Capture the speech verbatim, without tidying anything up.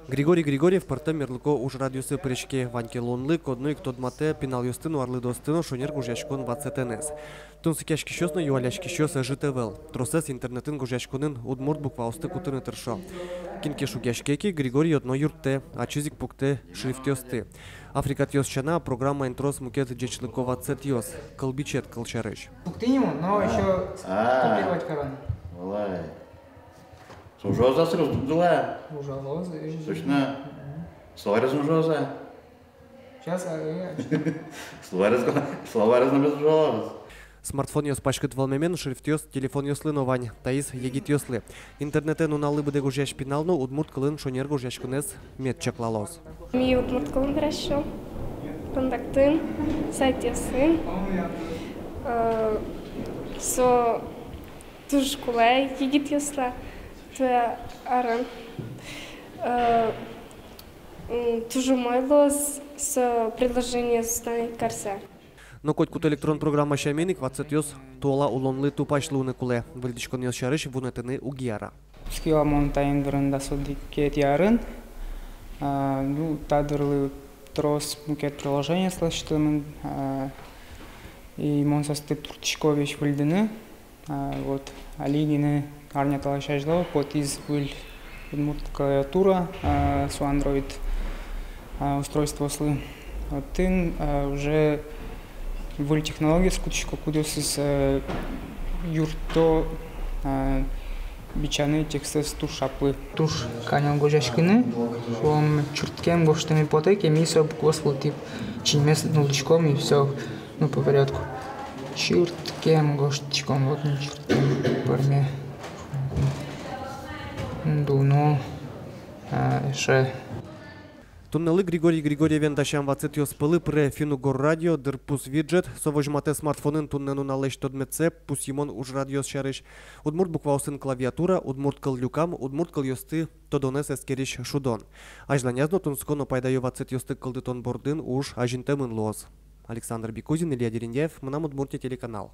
Григорий Григорьев пӧртэм мерлыко ужрадъёсы пыриське. Вань ке луонлык, одно ик тодматэ пиналъёсты но арлыдоосты но шонер гожъяськон ватсэтэныз. Тунсыкъяськисьёс но юаляськисьёс ӧжыт ӧвӧл. Тросэз интернетын гожъяськонын удмурт букваосты кутыны тыршо. Кин ке шугъяське ке, Григорий одно юрттэ, ачиз ик пуктэ шрифтъёсты. Африкатъёс сяна, программаын трос мукет ӟечлыко ватсэтъёс, кылбичет кыл сярысь. Пуктӥ нимо, но ещё скопировать кароно. Валай. Со ужалоз-а сырос дугдыла? Ужалоз. Точно? Словарез но ужалоз-а? Сейчас, а, э, а что? Словарез, словарез но без ужалоз. Смартфонъёс паськыт вӧлмемен шрифтъёс телефонъёслы но вань, таиз егитъёслы. Интернетэ нуналлы быдэ гожъясь пинал но удмурт кылын шонер гожъяськонэз мед чаклалоз. Ми удмурт кылын вераськом Контактын, сайтъёсын. Э, со туж кулэ егитъёслы туэ арын. Э, м, туж умой луоз со приложениосын карыса. Но котькуд электрон программа сямен ик ватсэтъёс туала улонлы тупась луыны кулэ. Выльдӥськонъёс сярысь вунэтыны уг яра. Кутскиз вал мон таин дырын дас одӥгетӥ арын. А, ну, та дырлы трос мукет приложениос лэсьтэмын, а, и мон состы турттӥсько весь выльдыны. А, вот, али гинэ арня талэсь азьло потӥз выль удмурт клавиатура, а, со Android, а, устройствоослы. Вот отын, а, уже выль технологиос кутӥсько, кудъёсыз, а, юртто, а, бичаны текстэз туж шаплы. Туж каньыл гожъяськыны, шуом, чырткем гожтыны потэ ке, ми со букваос вылтӥ чиньмес нуллӥськом, и всё. Ну, по порядку. Чырткем гожтӥськом, вот, ну, чырткем пӧрме. Дуно, а, эше. Туннэлы Григорий Григорьевен дасям ватсэтъёс пӧлы пыре финн-угор радио, дырпус виджет, со возьматэ смартфонын туннэ нуналлэсь тодметсэ, пусйымон ужрадъёс сярысь, удмурт букваосын клавиатура, удмурт кыл люкам, удмурт кылъёсты тодонэз эскерись шудон. Азьланяз но тунсыко но пайдаё ватсэтъёсты кылдытон бордын уж азинтэмын луоз. Александр Бекузин, Илья Дерендяев, «Мынам Удмуртие» телеканал.